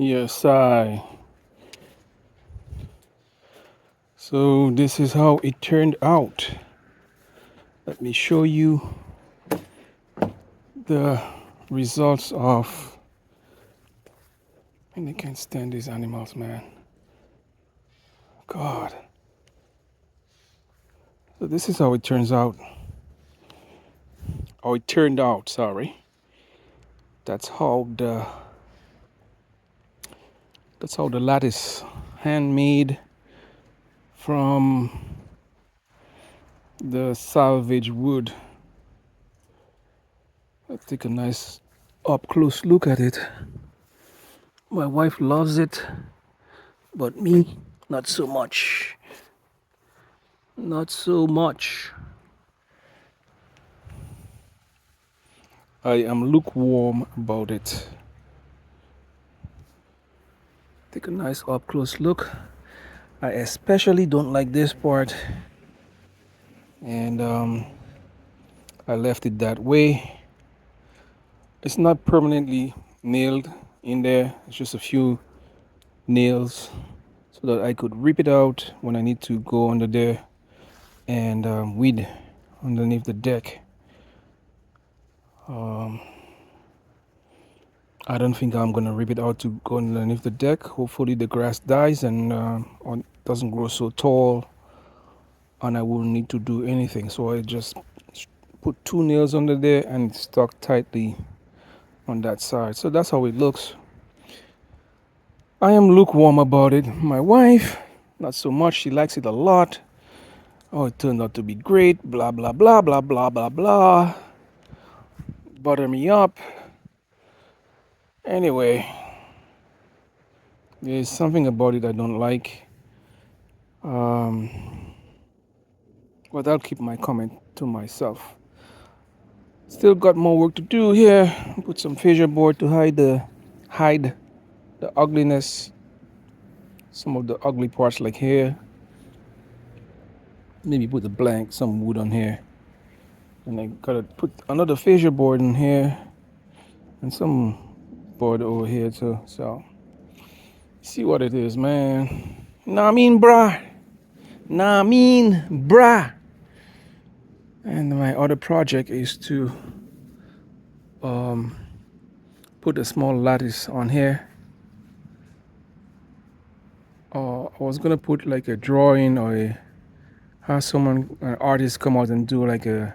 Yes, I. So this is how it turned out. Let me show you the results of. And I can't stand these animals, man. God. So this is how it turns out. Oh, it turned out, sorry. That's how the lattice handmade from the salvage wood. Let's take a nice up close look at it. My wife loves it, but me, not so much. Not so much. I am lukewarm about it. Take a nice up close look. I especially don't like this part, and I left it that way. It's not permanently nailed in there. It's just a few nails so that I could rip it out when I need to go under there and weed underneath the deck. I don't think I'm going to rip it out to go underneath the deck. Hopefully the grass dies and doesn't grow so tall, and I won't need to do anything. So I just put two nails under there and it's stuck tightly on that side. So that's how it looks. I am lukewarm about it. My wife, not so much. She likes it a lot. Oh, it turned out to be great. Blah, blah, blah, blah, blah, blah, blah. Butter me up. Anyway, there's something about it I don't like. But I'll keep my comment to myself. Still got more work to do here. Put some fascia board to hide the ugliness. Some of the ugly parts like here. Maybe put a blank, some wood on here. And I got to put another fascia board in here and some board over here too. So see what it is, man. Nah, I mean, brah. Nah, I mean, brah. And my other project is to put a small lattice on here. I was going to put a drawing or a, have someone, an artist come out and do like a,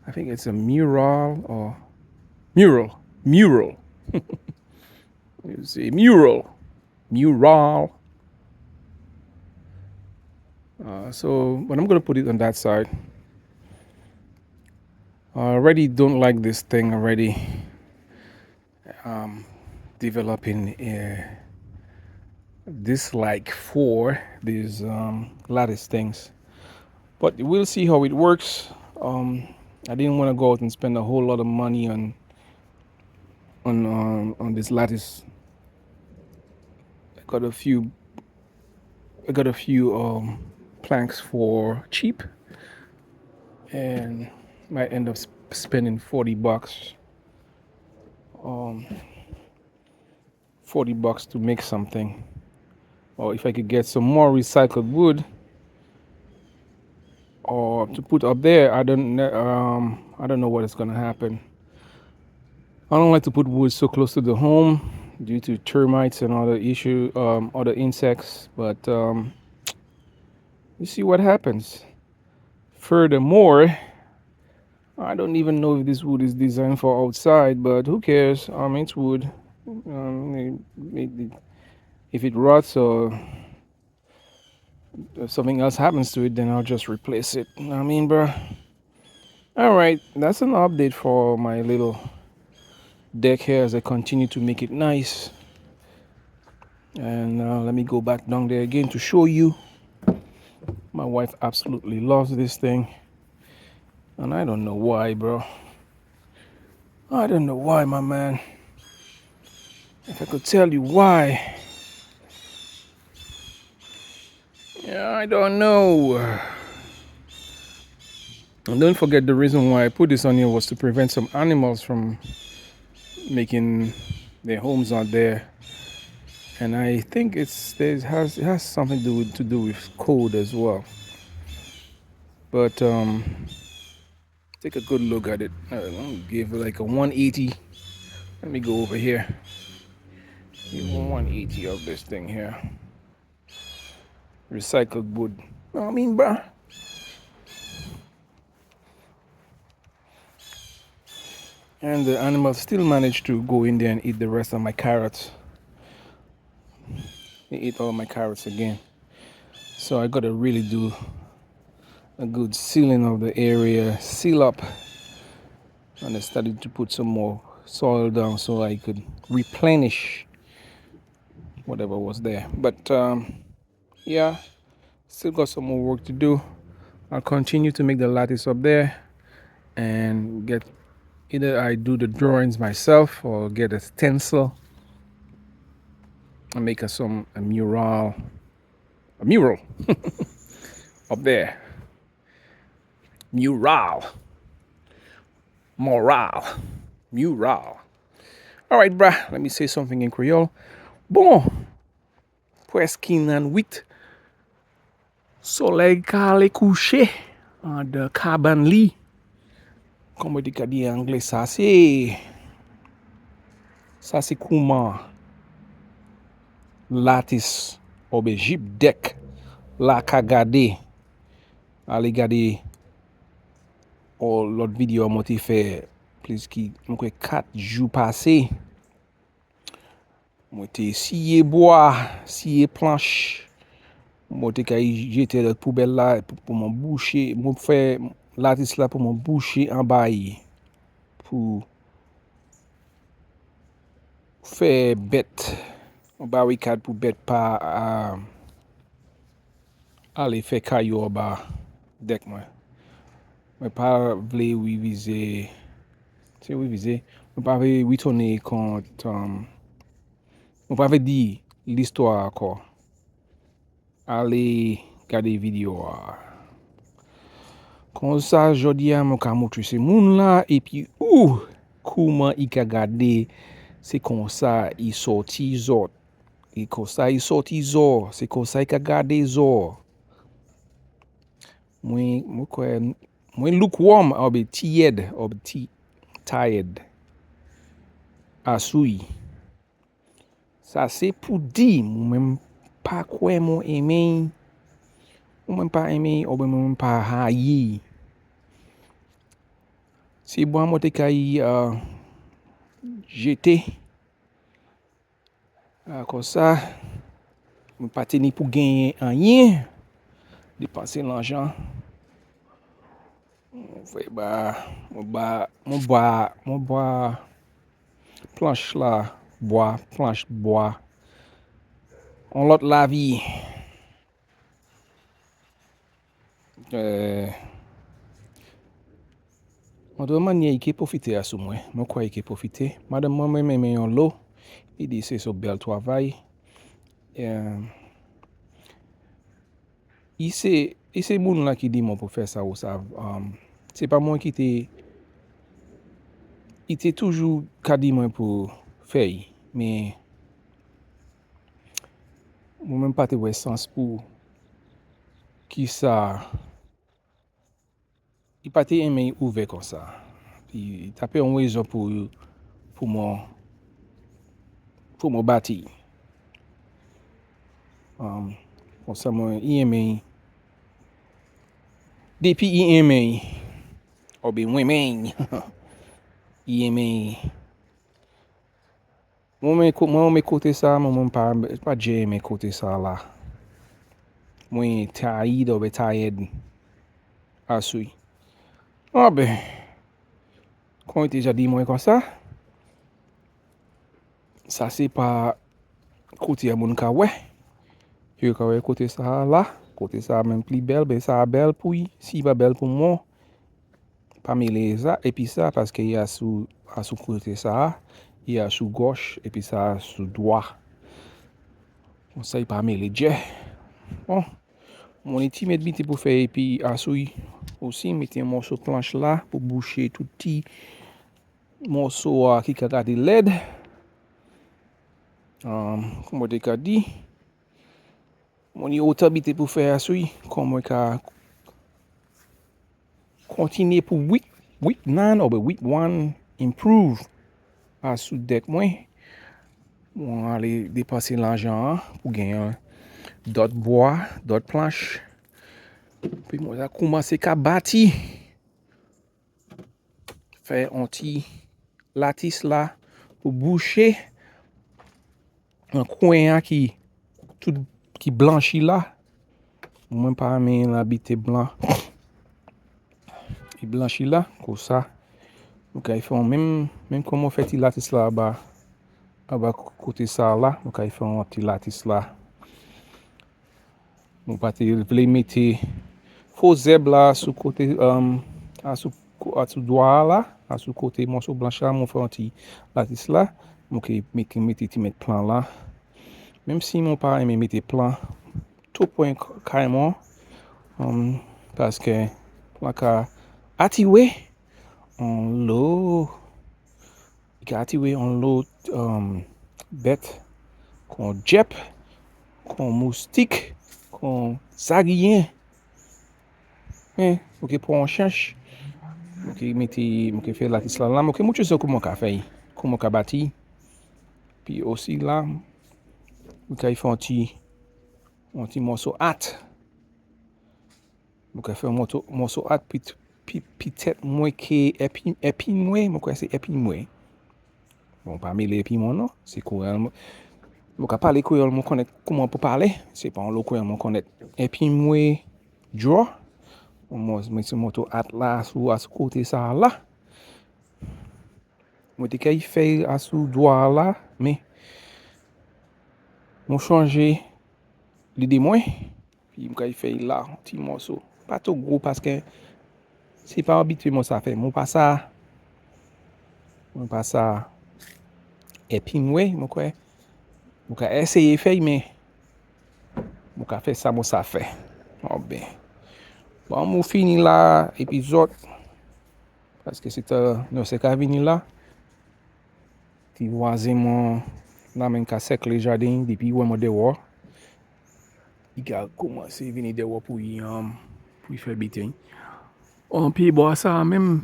I think it's a mural or mural, mural. You see, mural, mural. But I'm going to put it on that side. I already don't like this thing already. Developing a dislike for these lattice things, but we'll see how it works. I didn't want to go out and spend a whole lot of money on this lattice. I got a few planks for cheap, and might end up spending $40. $40 to make something. Or if I could get some more recycled wood or to put up there, I don't know what is going to happen. I don't like to put wood so close to the home due to termites and other issue, other insects. But you see what happens. Furthermore, I don't even know if this wood is designed for outside, but who cares? It's wood. If it rots or if something else happens to it, then I'll just replace it. I mean, bro. All right, that's an update for my little deck here as I continue to make it nice. And let me go back down there again to show you. My wife absolutely loves this thing. And I don't know why, bro. I don't know why, my man. If I could tell you why. Yeah, I don't know. And don't forget, the reason why I put this on here was to prevent some animals from making their homes out there. And I think it has something to do with code as well. But take a good look at it. I'll give it like a 180. Let me go over here. Give 180 of this thing here. Recycled wood. I mean, bruh. And the animals still managed to go in there and eat the rest of my carrots. They ate all my carrots again. So I got to really do a good sealing of the area, seal up, and I started to put some more soil down so I could replenish whatever was there. But still got some more work to do. I'll continue to make the lattice up there and get either I do the drawings myself or get a stencil and make a mural up there. Mural, moral, mural. All right, bruh, let me say something in Creole. Bon, pwèski nan 8. Solèy ka alé kouché an de kabann li. Kòman di ka di an anglé sa sé? Sa sé kouman lattice oubyen gyp deck la ka gadé. Alé gadé ou lòt videyo mwen té fè plis ki mwen kwè 4 jou pasé. Mwen té siye bwa, siye planch. Mwen té ka jété lòt poubèl la pou mwen bouché, mwen fè lattice la pou mwen bouché anba yi pou fè bèt, yon barikad pou bèt pa alé fè kay yo anba deck mwen. Mwen pa vlé wivizé, sé wivizé, mwen pa vlé witounen kont, mwen pa vlé di listwa ankò. Alé gadé videyo a. Konsa jòdi a mwen ka montré sé moun la épi ou kouman i ka gadé sé konsa i sòti zòt. I konsa i sòti zò, sé konsa i ka gadé zò. Mwen kwè, mwen lukewarm oubyen tyèd, oubyen tired. Asouy. Sa sé pou di, mwen pa kwè mwen enmen, mwen pa enmen oubyen mwen pa hayi. Si bwa mwen té ka yi jété, konsa, mwen pa té ni pou genyen anyen, dépansé lanjan. Mwen fè ba, mwen ba, mwen ba, mwen ba planch la, bwa, planch bwa. On lòt lavi. An tou manyè i ké pwofité asou mwen. Mwen kwè i ké pwofité. Madanm mwen mwen menm yon lo. I di sé so bèl twavay. I sé moun la ki di mwen pou fè sa ou sa. Sé pa mwen ki té, i té toujou ka di mwen pou fè yi. Men mwen menm pa té wè sans pou ki sa. I pa té enmen ouvè konsa. I tapé yon wezon pou mwen bati. Konsa mwen i enmen. Dépi i enmen. Oubyen mwen men. I enmen. Mwen renmen koté sa, mwen pa djé renmen koté sa la. Mwen tired oubyen tired asouy. Ah ben, kon yo déja di mwen konsa, sa sé pa koté a moun ka wè. Yo ka wè koté sa la, koté sa menm pli bèl, ben sa bèl pou yi, si pa bèl pou mwen, pa mélé sa, épi sa, paské y a sou, a sou koté sa, y a sou gòch, épi sa sou dwa. Konsa y pa mélé djè. Bon, mwen ti mèt biti pou fè épi asouy osi mété yon mòso planch la pou bouché tout ti mòso a ki ka gade lèd. Kon mwen té ka di, mwen ni otan bité pou fè asou, kon mwen ka kontinyé pou week 9 ou week 1 improve asou deck mwen. Mwen alé dépansé lanjan pou genyen dòt bwa, dòt planch. Pi mwen a koumansé ka bati. Fè an ti latis la pou bouché an kwen an ki tout ki blanchi la. Mwen pa renmen la bité blan. Ki blanchi la, kon sa. Mwen ka fè an menm kon mwen fè ti latis la aba koté sa la. Mwen ka fè an ti latis la. Mwen pa té vlé mété fo zèb la sou koté asou dwa la, asou koté mòso blanch la, mwen fè an ti latis la. Mwen ka mété ti mèt plan la. Menm si mwen pa renmen mété plan tou pwen kay mwen, paské plan ka atiwé an lò, ka atiwé an lòt bèt kon djèp, kon moustik, kon zagiyen. Men, mwen ka pran chans, mwen ka mété, mwen ka fè latis la la, mwen ka moutré sa kouman ka fè, kouman ka bati. Pi osi la, mwen ka fè an ti mòso at. Mwen ka fè an mòso at pi pitèt mwen ke épin mwen, mwen kwè sé épin mwen. Bon, pa mélé épin mwen non, sé kwéyòl. Mwen ka palé kwéyòl, mwen konnèt kouman pou palé. Sé pa an lò kwéyòl mwen konnèt. Épin mwen draw. Mwen sé mòso at la sou asou koté sa la. Mwen té kay fè asou dwa la, men mwen chanjé lidé mwen. Pi mwen kay fè la, ti mòso. Pa twò gwo paské sé pa abitwé mwen sa fè. Mwen pa sa épin mwen, mwen kwè. Mwen ka éséyé fè, men mwen ka fè sa mwen sa fè. Oh ben. Bon, mwen fini la épizòd. Paské sé ta nou sé ka vini la. Ti vwazen mwen la men ka sèklé jaden dépi wè mwen déwò. I ka koumansé vini déwò pou yi fè bité. An pi bo sa menm,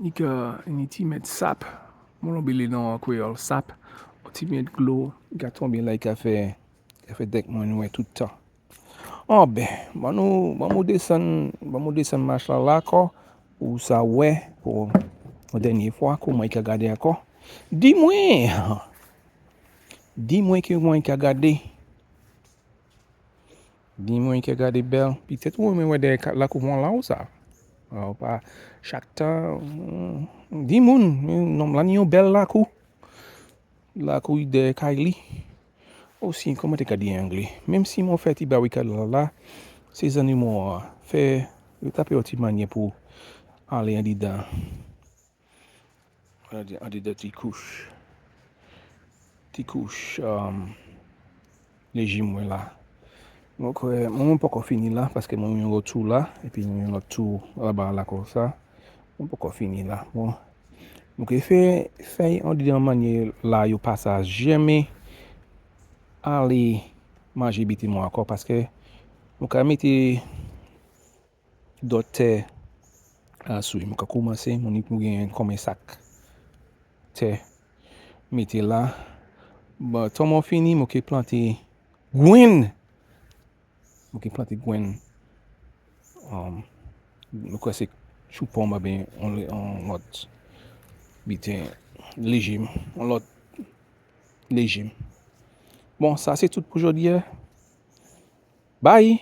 i ka ni ti mèt sap. Mwen bili nan kwéyòl sap. Ti mèt dlo, i ka tonbé la, i ka fè deck mwen nwè tout tan. Oh ben, ban nou désann mach la la ankò, ou sa wè, pou dènyé fwa, kouman i ka gadé ankò. Di mwen! Di mwen kouman i ka gadé. Di mwen i ka gadé bèl. Pitèt ou mwen wè dè lakou mwen la ou sa. Ou pa chak tan, di moun, nonm la ni yon bèl lakou. Lakou dè kay li. Osi, kouman té ka di an anglé? Menm si mwen fè ti barikad la la, sé zannimo a, fè, yo tapé yon ti manyè pou alé an didan. An didan ti kouch léjim mwen la. Mwen kwè, mwen poko fini la, paské mwen yon lòt tou la, épi yon lòt tou la ba la kon sa. Mwen poko fini la. Bon, mwen kwè fè an didan manyè la yo pa sa janmé alé manjé bité mwen ankò, paské mwen ka mété dòt tè asou. Mwen ka koumansé, mwen ni pou gen konbyen sak tè mété la. Bon, tan mwen fini, mwen ka planté gwenn. Mwen ka planté gwenn. Mwen kwè sé chou pòm ben an lòt bité léjim, an lòt léjim. Bon, sa sé tout pou jodi. Bye!